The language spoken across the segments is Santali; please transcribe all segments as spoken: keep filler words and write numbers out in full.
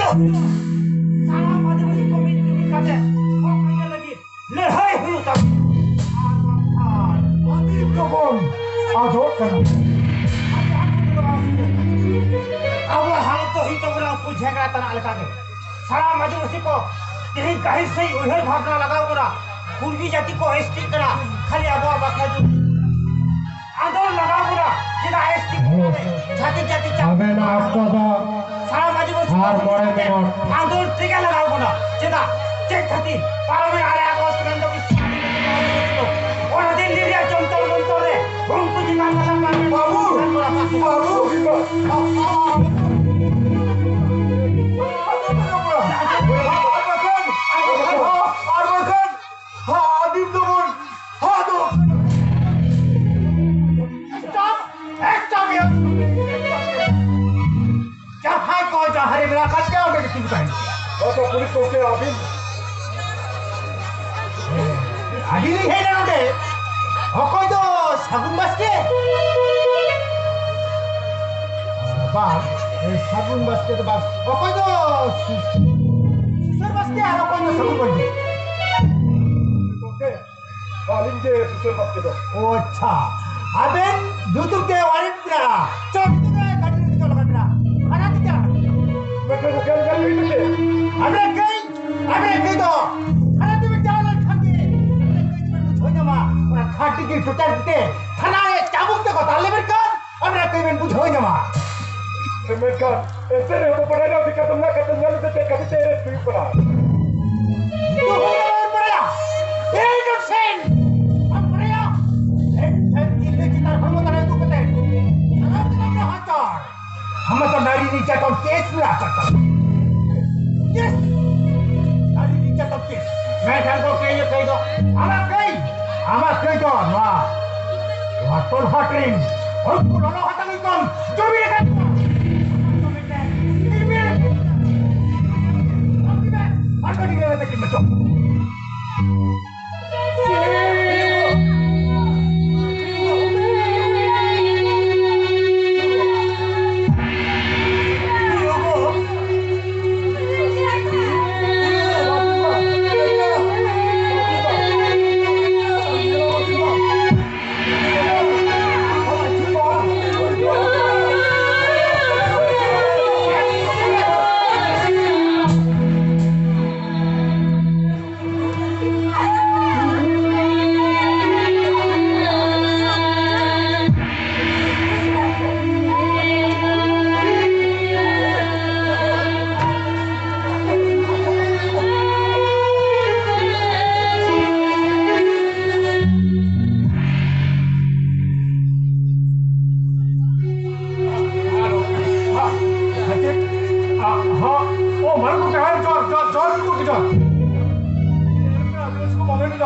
ᱥᱟᱱᱟᱢ ᱟᱹᱫᱤᱵᱟᱹᱥᱤ ᱠᱚ ᱢᱤᱫ ᱡᱩᱢᱤᱫ ᱠᱟᱛᱮ ᱦᱚᱠ ᱟᱹᱭᱫᱟᱹᱨ ᱞᱟᱹᱜᱤᱫ ᱞᱟᱹᱲᱦᱟᱹᱭ ᱦᱩᱭᱩᱜ ᱛᱟᱵᱚᱱᱟ᱾ ᱟᱨ ᱵᱟᱝᱠᱷᱟᱱ ᱟᱹᱫᱤᱢ ᱫᱚᱵᱚᱱ ᱟᱫᱚᱜ ᱠᱟᱱᱟ᱾ ᱟᱵᱚᱣᱟᱜ ᱦᱟᱞᱚᱛ ᱫᱚ ᱦᱩᱭᱩᱜ ᱛᱟᱵᱚᱱᱟ ᱩᱱᱠᱩ ᱡᱷᱮᱸᱠᱲᱟ ᱛᱟᱱᱟᱜ ᱞᱮᱠᱟᱜᱮ᱾ ᱥᱟᱱᱟᱢ ᱟᱹᱫᱤᱵᱟᱹᱥᱤ ᱠᱚ ᱛᱮᱦᱮᱧ ᱜᱟᱹᱦᱤᱨ ᱥᱟᱹᱦᱤᱡ ᱩᱭᱦᱟᱹᱨ ᱵᱷᱟᱵᱽᱱᱟ ᱞᱟᱜᱟᱣ ᱵᱚᱱᱟ᱾ ᱠᱩᱲᱢᱤ ᱡᱟᱹᱛᱤ ᱠᱚ ᱮᱥ ᱴᱤ ᱠᱟᱱᱟ, ᱠᱷᱟᱹᱞᱤ ᱟᱵᱚᱣᱟᱜ ᱵᱟᱠᱷᱨᱟ ᱫᱚ ᱟᱸᱫᱳᱲ ᱞᱟᱜᱟᱣ ᱵᱚᱱᱟ᱾ ᱪᱮᱫᱟᱜ ᱮᱥ ᱴᱤ ᱠᱚ ᱪᱷᱟᱹᱛᱤᱠ ᱡᱟᱹᱛᱤ ᱪᱟᱯ ᱟᱵᱮᱱᱟᱜ ᱚᱠᱛᱚ ᱫᱚ ᱥᱟᱱᱟᱢ ᱟᱹᱫᱤᱵᱟᱹᱥᱤ ᱟᱨ ᱠᱚ ᱢᱚᱬᱮ ᱢᱤᱱᱤᱴ᱾ ᱟᱸᱫᱳᱲ ᱛᱮᱜᱮ ᱞᱟᱜᱟᱣ ᱵᱚᱱᱟ᱾ ᱪᱮᱫᱟᱜ? ᱪᱮᱫ ᱠᱷᱟᱹᱛᱤᱨ? ᱯᱟᱨᱚᱢᱮᱱ ᱟᱨᱮ ᱟᱜᱚᱥᱴ ᱨᱮᱱ ᱫᱚ ᱚᱱᱟ ᱫᱤᱱ ᱫᱤᱱ ᱨᱮᱭᱟᱜ ᱡᱚᱱᱛᱚᱨ ᱢᱚᱱᱛᱚᱨ ᱨᱮ ᱩᱱᱠᱩ ᱪᱮᱛᱟᱱ ᱨᱮ ᱵᱟᱹᱵᱩ, ᱵᱟᱹᱵᱩ, ᱵᱟᱹᱵᱩ, ᱟᱨ ᱵᱟᱠᱷᱟᱱ, ᱟᱨ ᱵᱟᱠᱷᱟᱱ, ᱦᱟ, ᱟᱹᱫᱤᱢ ᱫᱚᱵᱚᱱ ᱟᱫᱚᱜ ᱠᱟᱱᱟ᱾ Stop! Stop here! ᱡᱟᱦᱟᱸᱭ ᱠᱚ ᱡᱟᱦᱟᱸ ᱨᱮ ᱢᱮᱱᱟᱜ ᱟᱠᱟᱫ ᱯᱮᱭᱟ, ᱚᱸᱰᱮ ᱜᱮ ᱛᱤᱸᱜᱩ ᱛᱟᱦᱮᱱ ᱯᱮ᱾ ᱟᱪᱪᱷᱟ, ᱯᱩᱞᱤᱥ ᱜᱚᱢᱠᱮ, ᱟᱹᱵᱤᱱ? ᱟᱹᱵᱤᱱ ᱞᱤᱧ ᱦᱮᱡ ᱮᱱᱟ ᱱᱚᱰᱮ᱾ ᱚᱠᱚᱭ ᱫᱚ ᱥᱟᱹᱜᱩᱱ ᱵᱟᱥᱠᱮ? ᱵᱟᱝ, ᱥᱟᱹᱜᱩᱱ ᱵᱟᱥᱠᱮ ᱫᱚ ᱵᱟᱝ᱾ ᱚᱠᱚᱭ ᱫᱚ ᱥᱩ-, ᱥᱩᱥᱟᱹᱨ ᱵᱟᱥᱠᱮ ᱟᱨ ᱚᱠᱚᱭ ᱫᱚ ᱥᱟᱹᱜᱩᱱ ᱢᱟᱹᱨᱰᱤ? ᱜᱚᱢᱠᱮ, ᱟᱹᱞᱤᱧ ᱜᱮ ᱥᱩᱥᱟᱹᱨ ᱵᱟᱥᱠᱮ ᱫᱚ᱾ ᱳ ᱟᱪᱪᱷᱟ, ᱟᱵᱮᱱ ᱧᱩᱛᱩᱢ ᱛᱮ ᱣᱟᱨᱮᱱᱴ ᱢᱮᱱᱟᱜᱼᱟ᱾ ᱪᱚᱞ, ᱱᱤᱛᱚᱜ ᱜᱮ ᱜᱟᱹᱰᱤ ᱨᱮ ᱫᱮᱡᱚᱜ ᱞᱟᱜᱟᱣ ᱢᱮᱱᱟᱜᱼᱟ᱾ ᱦᱟᱱᱟ ᱛᱮ ᱪᱟᱞᱟᱜ ᱠᱟᱱᱟ᱾ ᱢᱮᱱᱠᱷᱟᱱ ᱜᱚᱢᱠᱮ, ᱟᱹᱞᱤᱧ ᱜᱟᱹᱰᱤ ᱨᱮ ᱟᱵᱮᱱ ᱠᱟᱹᱡ, ᱟᱵᱮᱱ ᱠᱟᱹᱡ ᱫᱚ ᱦᱟᱱᱟ ᱛᱮᱵᱮᱱ ᱪᱟᱞᱟᱣ ᱞᱮᱱᱠᱷᱟᱱ ᱜᱮ ᱟᱵᱮᱱ ᱠᱟᱹᱡ ᱫᱚᱵᱮᱱ ᱵᱩᱡᱷᱟᱹᱣ ᱧᱟᱢᱟ᱾ ᱚᱱᱟ ᱛᱷᱟᱨᱰ ᱰᱤᱜᱽᱨᱤ ᱴᱚᱨᱪᱟᱨ ᱠᱟᱛᱮ ᱛᱷᱟᱱᱟ ᱨᱮ ᱪᱟᱵᱩᱠ ᱛᱮᱠᱚ ᱫᱟᱞ ᱞᱮᱵᱮᱱ ᱠᱷᱟᱱ ᱟᱵᱮᱱ ᱠᱟᱹᱡ ᱵᱮᱱ ᱵᱩᱡᱷᱟᱹᱣ ᱧᱟᱢᱟ᱾ ᱢᱮᱱᱠᱷᱟᱱ ᱮᱱᱛᱮ ᱨᱮᱦᱚᱸ ᱵᱟᱰᱟᱭ ᱧᱟᱢ ᱞᱮᱠᱟ ᱫᱚ ᱱᱚᱣᱟ ᱠᱟᱛᱷᱟ ᱧᱮᱞ ᱠᱟᱛᱮ ᱠᱟᱹᱴᱤᱡ ᱛᱮ ᱨᱮᱥᱴ ᱦᱩᱭᱩᱜ ᱠᱟᱱᱟ᱾ ᱤᱧ ᱫᱚ ᱦᱚᱲ ᱵᱟᱲᱟᱭᱟ, ᱤᱧ ᱫᱚ ᱥᱮᱱ ᱵᱟᱢ ᱵᱟᱲᱟᱭᱟ᱾ ᱮᱱᱠᱷᱟᱱ ᱛᱤᱨᱞᱟᱹ ᱪᱮᱛᱟᱱ ᱦᱚᱲᱢᱚ ᱫᱟᱲᱮ ᱩᱫᱩᱜ ᱠᱟᱛᱮ ᱥᱟᱱᱟᱢ ᱫᱚ ᱦᱟᱛᱟᱣ᱾ ᱦᱟᱢᱮ ᱛᱚ ᱱᱟᱨᱤ ᱱᱤᱨᱡᱟᱛᱚᱱ ᱠᱮᱥ ᱢᱮᱱᱟᱜ ᱟᱠᱟᱫ ᱛᱟᱢᱟ᱾ ᱠᱮᱥ! ᱱᱟᱨᱤ ᱱᱤᱨᱡᱟᱛᱚᱱ ᱠᱮᱥ᱾ ᱢᱮᱱᱠᱷᱟᱱ ᱠᱚ ᱠᱟᱹᱭ ᱠᱟᱹᱭ ᱫᱚ ᱟᱢᱟᱜ ᱠᱟᱹᱭ, ᱟᱢᱟᱜ ᱠᱟᱹᱭ ᱫᱚ ᱱᱚᱣᱟ, ᱱᱚᱣᱟ ᱴᱚᱞ ᱦᱟᱴ ᱨᱤᱱ ᱦᱚᱲ ᱠᱚ ᱞᱚᱞᱚ ᱦᱟᱛᱟᱝ ᱠᱷᱚᱱ ᱡᱚᱢᱤ ᱟᱠᱟᱫ ᱠᱚᱣᱟ᱾ ᱟᱨ ᱠᱟᱹᱴᱤᱡ ᱨᱮ ᱛᱟᱹᱠᱤᱱ ᱢᱮ ᱪᱚ᱾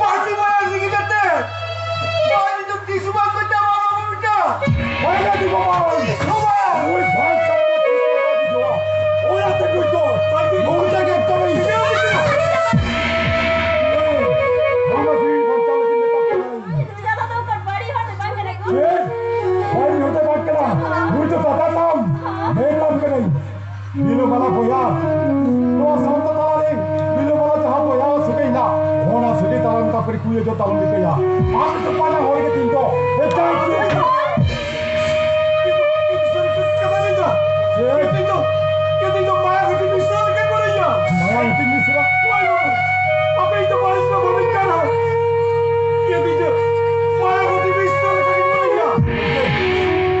ᱢᱟᱹᱡᱷᱤ ᱢᱟᱨᱟᱝ ᱤᱫᱤ ᱠᱟᱛᱮ ᱱᱚᱣᱟ ᱧᱩᱛᱩᱢ ᱛᱤᱥ ᱦᱚᱸ ᱵᱟᱝ ᱠᱚ ᱪᱟᱵᱟ, ᱵᱟᱵᱟ ᱵᱮᱴᱟ᱾ ᱵᱟᱝ ᱜᱮ ᱫᱤᱠᱩ ᱵᱟᱝ᱾ ᱫᱤᱠᱩ ᱵᱟᱝ᱾ ᱱᱩᱭ ᱵᱟᱝ ᱪᱟᱵᱟ ᱫᱚ ᱛᱤᱥ ᱦᱚᱸ ᱵᱟᱝ ᱦᱤᱡᱩᱜᱼᱟ᱾ ᱚᱱᱟᱛᱮ ᱱᱩᱭ ᱫᱚ ᱱᱩᱭ ᱛᱮᱜᱮ ᱠᱟᱹᱢᱤ᱾ ᱢᱟᱹᱡᱷᱤ ᱵᱟᱧᱪᱟᱣ ᱞᱟᱹᱜᱤᱫ ᱢᱮᱛᱟ ᱯᱮᱭᱟᱹᱧ᱾ ᱫᱟᱫᱟ ᱫᱚ ᱚᱠᱚᱭ ᱵᱟᱹᱲᱤᱡ ᱦᱚᱲ ᱫᱚ ᱵᱟᱝ ᱠᱟᱱᱟᱭ ᱠᱚ᱾ ᱪᱮᱫ? ᱵᱟᱹᱲᱤᱡ ᱦᱚᱲ ᱫᱚ ᱵᱟᱝ ᱠᱟᱱᱟ᱾ ᱱᱩᱭ ᱫᱚ ᱫᱟᱫᱟ ᱛᱟᱢ᱾ ᱢᱮᱰᱟᱢ ᱠᱟᱹᱱᱟᱹᱧ᱾ ᱵᱤᱞᱚ ᱵᱟᱞᱟ ᱵᱚᱭᱦᱟ, ᱱᱚᱣᱟ ᱥᱟᱶᱛᱟ ᱛᱟᱞᱟᱨᱮ ᱵᱤᱞᱚ ᱵᱟᱞᱟ ᱡᱟᱦᱟᱸ ᱵᱚᱭᱦᱟ ᱥᱟᱹᱜᱟᱹᱭ ᱦᱮᱱᱟᱜ, ᱚᱱᱟ ᱥᱟᱹᱜᱟᱹᱭ ᱛᱟᱞᱟ ᱨᱮ ᱛᱟᱯᱚᱨᱮ ᱠᱩᱲᱤ ᱦᱚᱡᱚ ᱛᱟᱞᱚᱢ ᱨᱤᱠᱟᱹᱭᱟ᱾ ᱟᱢ ᱫᱚ ᱵᱟᱱᱟ ᱦᱚᱲ ᱜᱮ ᱛᱤᱧ ᱫᱚ᱾ ᱮᱴᱟᱜ ᱪᱮᱫ? ᱪᱮᱫ? ᱟᱯᱮ ᱤᱧ ᱫᱚ ᱵᱟᱹᱲᱤᱡ ᱯᱮ ᱵᱷᱟᱹᱵᱤᱭᱮᱫ ᱠᱟᱱᱟ᱾ ᱤᱧ ᱫᱚ ᱢᱟᱨᱟ ᱜᱚᱴᱤ ᱵᱤᱥ ᱛᱟᱞᱟ ᱠᱟᱹᱴᱤᱡ ᱵᱟᱹᱲᱤᱡ ᱜᱮᱭᱟ᱾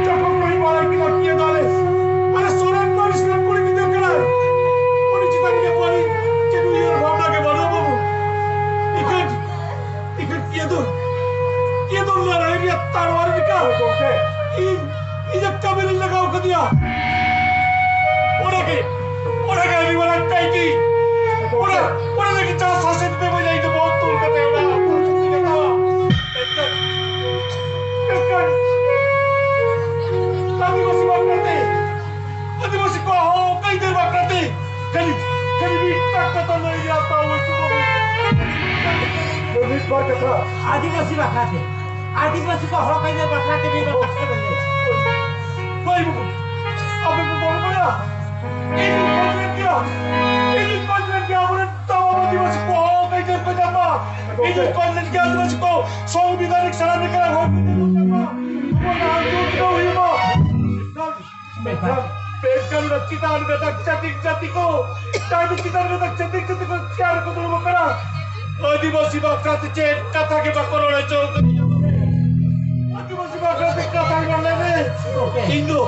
ᱡᱚᱠᱷᱚᱱ ᱠᱷᱚᱱ ᱤᱧ ᱵᱟᱲᱟᱭ ᱠᱮᱫᱟ ᱠᱤᱭᱟᱹ ᱫᱚ ᱟᱞᱮ, ᱟᱞᱮ ᱥᱚᱨᱮᱱ ᱯᱟᱹᱨᱤᱥ ᱨᱮᱱ ᱠᱩᱲᱤ ᱜᱤᱫᱽᱨᱟᱹ ᱠᱟᱱᱟᱭ᱾ ᱩᱱᱤ ᱪᱮᱛᱟᱱ ᱨᱮ ᱵᱟᱹᱲᱤᱡ ᱪᱮᱫ ᱩᱭᱦᱟᱹᱨ ᱵᱷᱟᱵᱽᱱᱟ ᱜᱮ ᱵᱟᱹᱱᱩᱜᱼᱟ ᱵᱟᱹᱵᱩ᱾ ᱤᱠᱷᱟᱹᱱ, ᱤᱠᱷᱟᱹᱱ ᱠᱤᱭᱟᱹ ᱫᱚ, ᱠᱤᱭᱟᱹ ᱫᱚ ᱞᱟᱹᱲᱦᱟᱹᱭ ᱨᱮᱭᱟᱜ ᱛᱟᱨᱣᱟᱨ ᱞᱮᱠᱟ᱾ ᱤᱧ, ᱤᱧᱟᱹᱜ ᱠᱟᱹᱢᱤ ᱨᱤᱧ ᱞᱟᱜᱟᱣ ᱠᱟᱫᱮᱭᱟ᱾ ᱚᱱᱟᱜᱮ, ᱚᱱᱟᱜᱮ ᱟᱹᱰᱤ ᱢᱟᱨᱟᱝ ᱠᱟᱹᱭᱫᱤ᱾ ᱚᱱᱟ, ᱚᱱᱟ ᱞᱟᱹᱜᱤᱫ ᱡᱟᱦᱟᱸ ᱥᱟᱥᱮᱛ ᱯᱮ ᱵᱟᱡᱟᱭ ᱫᱚ ᱵᱚᱦᱩᱛ ᱫᱩᱨ ᱠᱟᱛᱮ ᱚᱱᱟ ᱢᱮᱱᱠᱷᱟᱱ, ᱢᱮᱱᱠᱷᱟᱱ ᱟᱹᱫᱤᱵᱟᱹᱥᱤ ᱵᱟᱠᱷᱨᱟᱛᱮ, ᱟᱹᱫᱤᱵᱟᱹᱥᱤ ᱠᱚᱣᱟᱜ ᱦᱚᱠ ᱟᱹᱭᱫᱟᱹᱨ ᱵᱟᱠᱷᱨᱟᱛᱮ ᱠᱷᱟᱹᱞᱤ, ᱠᱷᱟᱹᱞᱤ ᱢᱤᱫᱴᱟᱝ ᱠᱟᱛᱷᱟ ᱞᱟᱹᱭ ᱨᱮᱭᱟᱜ ᱛᱟᱣ ᱵᱟᱹᱪᱩᱜ ᱛᱟᱵᱚᱱᱟ᱾ ᱢᱤᱫ ᱵᱟᱨ ᱠᱟᱛᱷᱟ᱾ ᱟᱹᱫᱤᱵᱟᱹᱥᱤ ᱵᱟᱠᱷᱨᱟᱛᱮ, ᱟᱹᱫᱤᱵᱟᱹᱥᱤ ᱠᱚᱣᱟᱜ ᱦᱚᱠ ᱟᱹᱭᱫᱟᱹᱨ ᱵᱟᱠᱷᱨᱟᱛᱮ ᱢᱤᱫ ᱵᱟᱨ ᱠᱟᱛᱷᱟ ᱵᱮᱱ ᱞᱟᱹᱭᱟ᱾ ᱦᱳᱭ ᱵᱟᱹᱵᱩ, ᱟᱯᱮ ᱯᱮ ᱵᱚᱞᱚ ᱵᱟᱲᱟ᱾ ᱤᱧ ᱯᱟᱸᱪ ᱞᱟᱠᱷ ᱜᱮᱭᱟ, ᱤᱧ ᱯᱟᱸᱪ ᱞᱟᱠᱷ ᱜᱮᱭᱟ, ᱟᱵᱚᱨᱮᱱ ᱛᱟᱢᱟᱢ ᱟᱹᱫᱤᱵᱟᱹᱥᱤ ᱠᱚ ᱦᱚᱠ ᱟᱹᱭᱫᱟᱹᱨ ᱠᱚ ᱧᱟᱢᱟ᱾ ᱤᱧ ᱯᱟᱸᱪ ᱞᱟᱠᱷ ᱜᱮᱭᱟ, ᱟᱹᱫᱤᱵᱟᱹᱥᱤ ᱠᱚ ᱥᱚᱝᱵᱤᱫᱷᱟᱱᱤᱠ ᱥᱟᱱᱟᱢ ᱞᱮᱠᱟᱱᱟᱜ ᱦᱚᱠ ᱟᱹᱭᱫᱟᱹᱨ ᱠᱚ ᱧᱟᱢᱟ᱾ ᱟᱵᱚ ᱱᱟᱦᱟᱜ ᱡᱩᱜᱽ ᱫᱚ ᱦᱩᱭᱩᱜᱼᱟ᱾ ᱢᱮᱱᱠᱷᱟᱱ, ᱢᱮᱱᱠᱷᱟᱱ ᱚᱱᱟ ᱪᱮᱛᱟᱱ ᱨᱮ ᱪᱷᱟᱹᱛᱤᱠ ᱡᱟᱹᱛᱤ ᱠᱚ, ᱪᱟᱸᱫᱚ ᱪᱮᱛᱟᱱ ᱨᱮ ᱪᱷᱟᱹᱛᱤᱠ ᱡᱟᱹᱛᱤ ᱠᱚ ᱪᱮᱭᱟᱨ ᱨᱮᱠᱚ ᱫᱩᱲᱩᱵ ᱟᱠᱟᱱᱟ᱾ ᱟᱹᱫᱤᱵᱟᱹᱥᱤ ᱵᱟᱠᱷᱨᱟ ᱛᱮ ᱪᱮᱫ ᱠᱟᱛᱷᱟ ᱜᱮ ᱵᱟᱠᱚ ᱨᱚᱲ ᱦᱚᱪᱚ ᱟᱠᱟᱫᱤᱧᱟ᱾ ᱟᱹᱫᱤᱵᱟᱹᱥᱤ ᱵᱟᱠᱷᱨᱟ ᱛᱮ ᱠᱟᱛᱷᱟ ᱜᱮ ᱵᱟᱝ ᱞᱟᱹᱭ ᱢᱮ᱾ ᱤᱧ ᱫᱚ,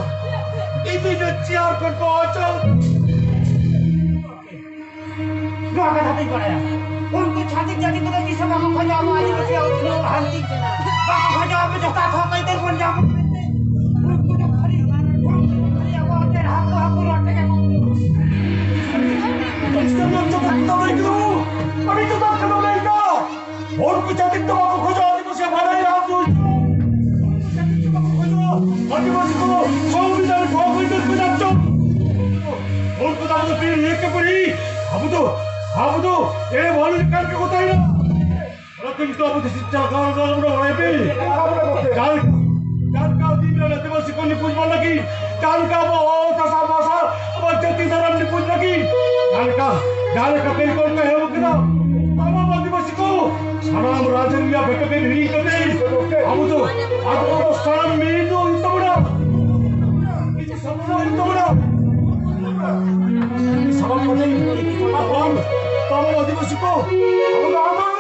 ᱤᱧ ᱫᱚ ᱤᱧ ᱫᱚ ᱪᱮᱭᱟᱨ ᱠᱷᱚᱱ ᱠᱚ ᱚᱪᱚᱜ᱾ ᱱᱚᱣᱟ ᱠᱟᱛᱷᱟ ᱫᱚᱧ ᱵᱟᱲᱟᱭᱟ᱾ ᱩᱱᱠᱩ ᱪᱷᱟᱹᱛᱤᱠ ᱡᱟᱹᱛᱤ ᱠᱚᱫᱚ ᱛᱤᱥ ᱦᱚᱸ ᱵᱟᱠᱚ ᱠᱷᱚᱡᱚᱜᱼᱟ ᱟᱵᱚ ᱟᱹᱫᱤᱵᱟᱹᱥᱤᱭᱟᱜ ᱩᱛᱱᱟᱹᱣ ᱞᱟᱦᱟᱱᱛᱤ᱾ ᱵᱟᱠᱚ ᱠᱷᱚᱡᱚᱜᱼᱟ ᱟᱵᱚ ᱡᱚᱛᱷᱟᱛ ᱦᱚᱠ ᱟᱹᱭᱫᱟᱹᱨ ᱵᱚᱱ ᱧᱟᱢ ᱢᱟ ᱢᱮᱱᱛᱮ᱾ ᱩᱱᱠᱩ ᱫᱚ ᱠᱷᱟᱹᱞᱤ, ᱩᱱᱠᱩ ᱫᱚ ᱠᱷᱟᱹᱞᱤ ᱟᱵᱚᱣᱟᱜ ᱦᱟᱹᱠᱩ, ᱦᱟᱹᱠᱩ ᱨᱚᱲ ᱛᱮᱜᱮ ᱠᱚ ᱩᱱᱠᱩ ᱪᱷᱟᱹᱛᱤᱠ ᱫᱚ ᱵᱟᱠᱚ ᱠᱷᱚᱡᱚᱜᱼᱟ ᱟᱹᱫᱤᱵᱟᱹᱥᱤ ᱵᱷᱟᱜᱮ ᱟᱵᱚ᱾ ᱩᱱᱠᱩ ᱪᱷᱟᱹᱛᱤᱠ ᱫᱚ ᱵᱟᱠᱚ ᱠᱷᱚᱡᱚᱜᱼᱟ ᱟᱹᱫᱤᱵᱟᱹᱥᱤ ᱠᱚ ᱥᱚᱝᱵᱤᱫᱷᱟᱱ ᱦᱚᱠ ᱟᱹᱭᱫᱟᱹᱨ ᱠᱚ ᱧᱟᱢ ᱦᱚᱪᱚ᱾ ᱩᱱᱠᱩ ᱫᱚ ᱟᱵᱚ ᱫᱚ ᱵᱤᱨ ᱤᱭᱟᱹ ᱠᱚ ᱯᱟᱹᱨᱤ᱾ ᱟᱵᱚ ᱫᱚ, ᱟᱵᱚ ᱫᱚ ᱮᱲᱮ ᱵᱷᱟᱞᱚ ᱞᱮᱠᱟᱱ ᱜᱮᱠᱚ ᱛᱟᱦᱮᱱᱟ᱾ ᱚᱱᱟ ᱠᱚ ᱱᱤᱛᱚᱜ ᱟᱵᱚ ᱫᱤᱥᱚᱢ ᱪᱟᱞᱟᱣ ᱠᱟᱱᱟ, ᱚᱱᱟ ᱵᱚᱱ ᱵᱟᱲᱟᱭ ᱯᱮ᱾ ᱡᱟᱦᱟᱸ ᱞᱮᱠᱟ, ᱡᱟᱦᱟᱸ ᱞᱮᱠᱟ ᱫᱤᱱ ᱨᱮ ᱟᱹᱫᱤᱵᱟᱹᱥᱤ ᱠᱚ ᱱᱤᱯᱩᱡ ᱵᱟᱝ ᱞᱟᱹᱜᱤᱫ, ᱡᱟᱦᱟᱸ ᱞᱮᱠᱟ ᱟᱵᱚ ᱚᱛ ᱦᱟᱥᱟ ᱵᱷᱟᱥᱟ, ᱟᱵᱚ ᱡᱟᱹᱛᱤ ᱫᱷᱚᱨᱚᱢ ᱱᱤᱯᱩᱡ ᱞᱟᱹᱜᱤᱫ, ᱡᱟᱦᱟᱸ ᱞᱮᱠᱟ, ᱡᱟᱦᱟᱸ ᱞᱮᱠᱟ ᱛᱮ ᱠᱚ ᱮᱦᱚᱵ ᱠᱮᱫᱟ, ᱛᱟᱢᱟᱢ ᱟᱹᱫᱤᱵᱟᱹᱥᱤ ᱠᱚ ᱥᱟᱱᱟᱢ ᱨᱟᱡᱽ ᱨᱮᱭᱟᱜ ᱵᱮᱴᱟ ᱵᱮᱴ ᱦᱤᱲᱤᱧ ᱠᱟᱛᱮ ᱟᱵᱚ ᱫᱚ, ᱟᱵᱚ ᱫᱚ ᱥᱟᱱᱟᱢ ᱢᱤᱫ ᱫᱚ ᱦᱩᱭᱩᱜ ᱛᱟᱵᱚᱱᱟ᱾ ᱥᱟᱱᱟᱢ ᱦᱩᱭᱩᱜ ᱛᱟᱵᱚᱱᱟ᱾ ᱥᱟᱱᱟᱢ ᱟᱵᱚ ᱟᱹᱫᱤᱵᱟᱹᱥᱤ ᱠᱚ, ᱟᱵᱚ ᱫᱚ ᱟᱵᱚ